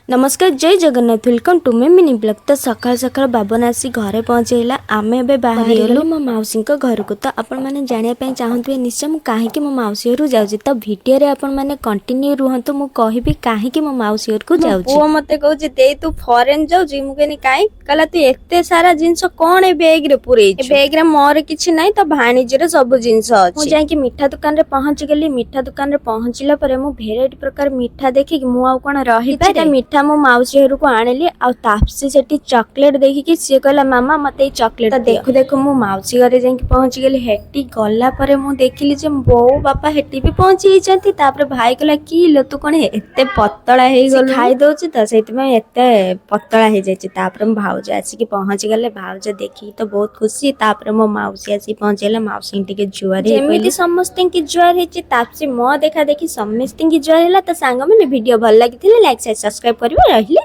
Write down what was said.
ନମସ୍କାର, ଜୟ Jagannath. Welcome to my mini vlog. ତ ସକାଳୁ ସକାଳୁ ବାବନ ଆସି ଘରେ ପହଞ୍ଚେଇଲା। ଆମେ ଏବେ ବାହାରିଗଲୁ ମୋ ମାଉସୀଙ୍କ ଘରକୁ। ତ ଆପଣମାନେ ଜାଣିବା ପାଇଁ ଚାହୁଁଥିବେ ନିଶ୍ଚୟ, ମୁଁ କାହିଁକି ମୋ ମାଉସୀ ଘରକୁ ଯାଉଛି। ତ ଭିଡ଼ିଓରେ ଆପଣମାନେ କଣ୍ଟିନ୍ୟୁ ରୁହନ୍ତୁ, ମୁଁ କହିବି କାହିଁକି ମୋ ମାଉସୀ ଘରକୁ ଯାଉଛି। ପୁଅ ମତେ କହୁଛି, "ଦେଇ, ତୁ ଫରେନ୍ ଯାଉଛୁ?" ମୁଁ କହିଲି, "କାଇଁ?" କହିଲା, "ତୁ ଏତେ ସାରା ଜିନିଷ କଣ ଏ ବ୍ୟାଗରେ ପୁରେଇଛୁ?" ଏ ବ୍ୟାଗରେ ମୋର କିଛି ନାହିଁ, ତ ଭାଣିଜୀର ସବୁ ଜିନିଷ ଅଛି। ମୁଁ ଯାଇକି ମିଠା ଦୋକାନରେ ପହଞ୍ଚି ଗଲି। ମିଠା ଦୋକାନରେ ପହଞ୍ଚିଲା ପରେ ମୁଁ ଭେରାଇଟି ପ୍ରକାର ମିଠା ଦେଖିକି ମୁଁ ଆଉ କଣ ରହିପାରେ? ମିଠା ମୋ ମାଉସୀ ଘରକୁ ଆଣିଲି। ଆଉ ତାପସୀ ସେଠି ଚକୋଲେଟ ଦେଖିକି ସିଏ କହିଲା, "ମାମା, ମତେ ଏଇ ଚକୋଲେଟ।" ଦେଖୁ ଦେଖୁ ମୁଁ ମାଉସୀ ଘରେ ଯାଇକି ପହଞ୍ଚି ଗଲି। ହେଠି ଗଲା ପରେ ମୁଁ ଦେଖିଲି ଯେ ବୋଉ, ବାପା ହେଠି ବି ପହଞ୍ଚି ଯାଇଛନ୍ତି। ତାପରେ ଭାଇ କହିଲା, "କି ଲୋ, ତୁ କଣ ଏତେ ପତଳା ହେଇଗଲୁ? ଖାଇ ଦଉଛି ତ, ସେଇଥିପାଇଁ ଏତେ ପତଳା ହେଇଯାଇଛି।" ତାପରେ ମୋ ଭାଉଜ ଆସିକି ପହଞ୍ଚି ଗଲେ। ଭାଉଜ ଦେଖିକି ତ ବହୁତ ଖୁସି। ତାପରେ ମୋ ମାଉସୀ ଆସିକି ପହଞ୍ଚିଗଲେ। ମାଉସୀଙ୍କୁ ଟିକେ ଜୁଆର, ଯେମିତି ସମସ୍ତଙ୍କୁ ଜୁଆର ହେଇଛି, ତାପସୀ ମୋ ଦେଖା ଦେଖି ସମସ୍ତଙ୍କୁ ଜୁଆର ହେଲା। ତ ସାଙ୍ଗମାନେ, ଭିଡିଓ ଭଲ ଲାଗିଥିଲେ ଲାଇକ୍, ସେୟାର, ସବସ୍କ୍ରାଇବ କରିବେ। ରହିଲି।